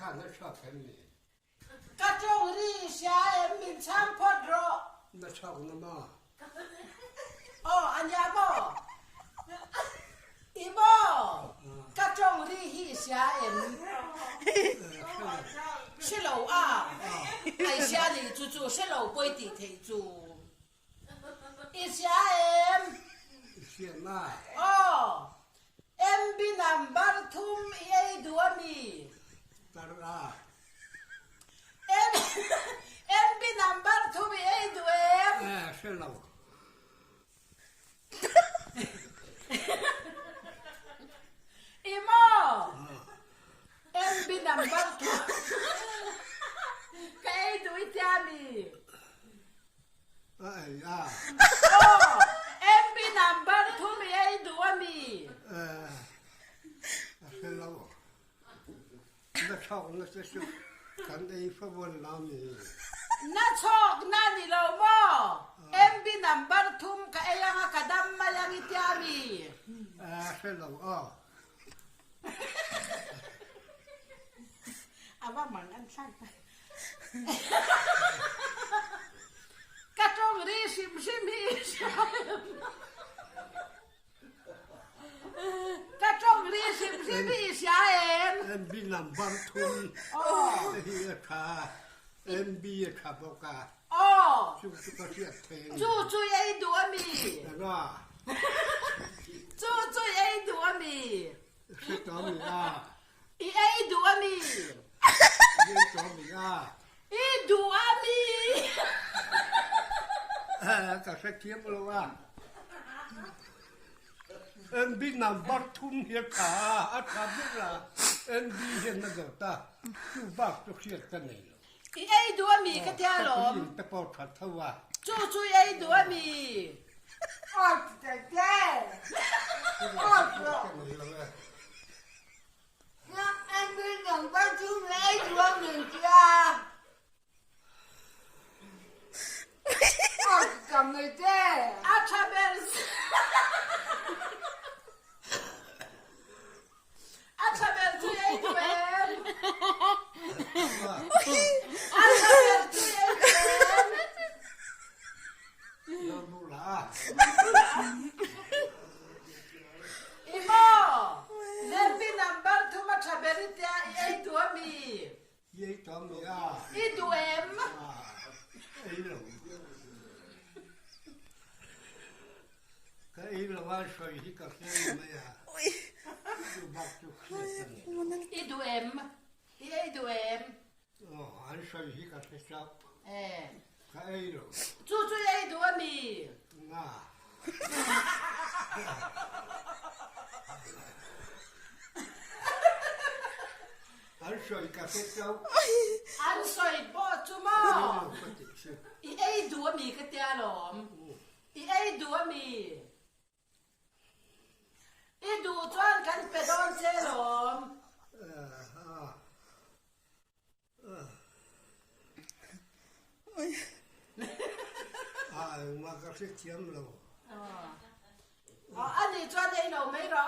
khan a chhuak em ni? Ka tawng ri i hria em min chhang phawt rawh. Na chhuak na maw? Aw a nia maw? I maw? Ka tawng ri hi i hria em? Hre lo a, ai hria nih chu chu hre lo pawi tih theih chu. I hria em? I hria na. Aw, MB number thum i ei duh a mi? Tar a. MB number thum i ei duh em? Eh, hre lo. I maw? MB number thum ka ei duh i tia mi? A ei a. Aw, MB number thum i ei duh a mi? Eh, a hre lo. Na chawk na che chu kan ei fa buan la mi? Na chawk na ni lo maw? MB number thum ka ei anga ka dam mai ang i tia mi? Eh, a hre lo aw. A va mang an thlak ta. Ka tawng ri hrim hrim hi i hria em? Ka tawng ri hrim hrim hi i hria em? MB number thum hi a tha, MB a tha bawk a. Chu chu ka hriat thei a ni. Chu chu i ei duh a mi? Eng a? Chu chu i ei duh a mi? Hre tawh a mi a? I ei duh a mi? I ei tawh a mi a? I duh a mi? Ka hre thiam lo a. NB number thum hi a tha a, a tha ber a, NB hian a zawt a, chu bak chu hriat ka nei lo. I ei duh a mi ka tia lawm. Ka te pawh tha tho a. Chu chu i ei duh a mi? A tha ber A tha ber chu ei duh em? A tha ber chu ei duh em? I maw? Lempi number thum a tha ber i tia i ei duh a mi? I ei tawh mi a? I duh em? Ei lo. Ka ei lo a sawi hi ka hre ni mai a. Chu bak chu hriat a ni. I duh em? I ei duh em? Aw, an sawi hi ka hre chauh. Eh. Ka ei lo. Chu chu i ei duh a mi? Na. An sawi ka hre chauh. An sawi pawh chu maw? I ei duh a mi ka tia lawm. I ei duh a mi? I duh chuan kan pe dawn che lawm. A engmah ka hrethiam lo. A nih chuan ei lo mai rawh.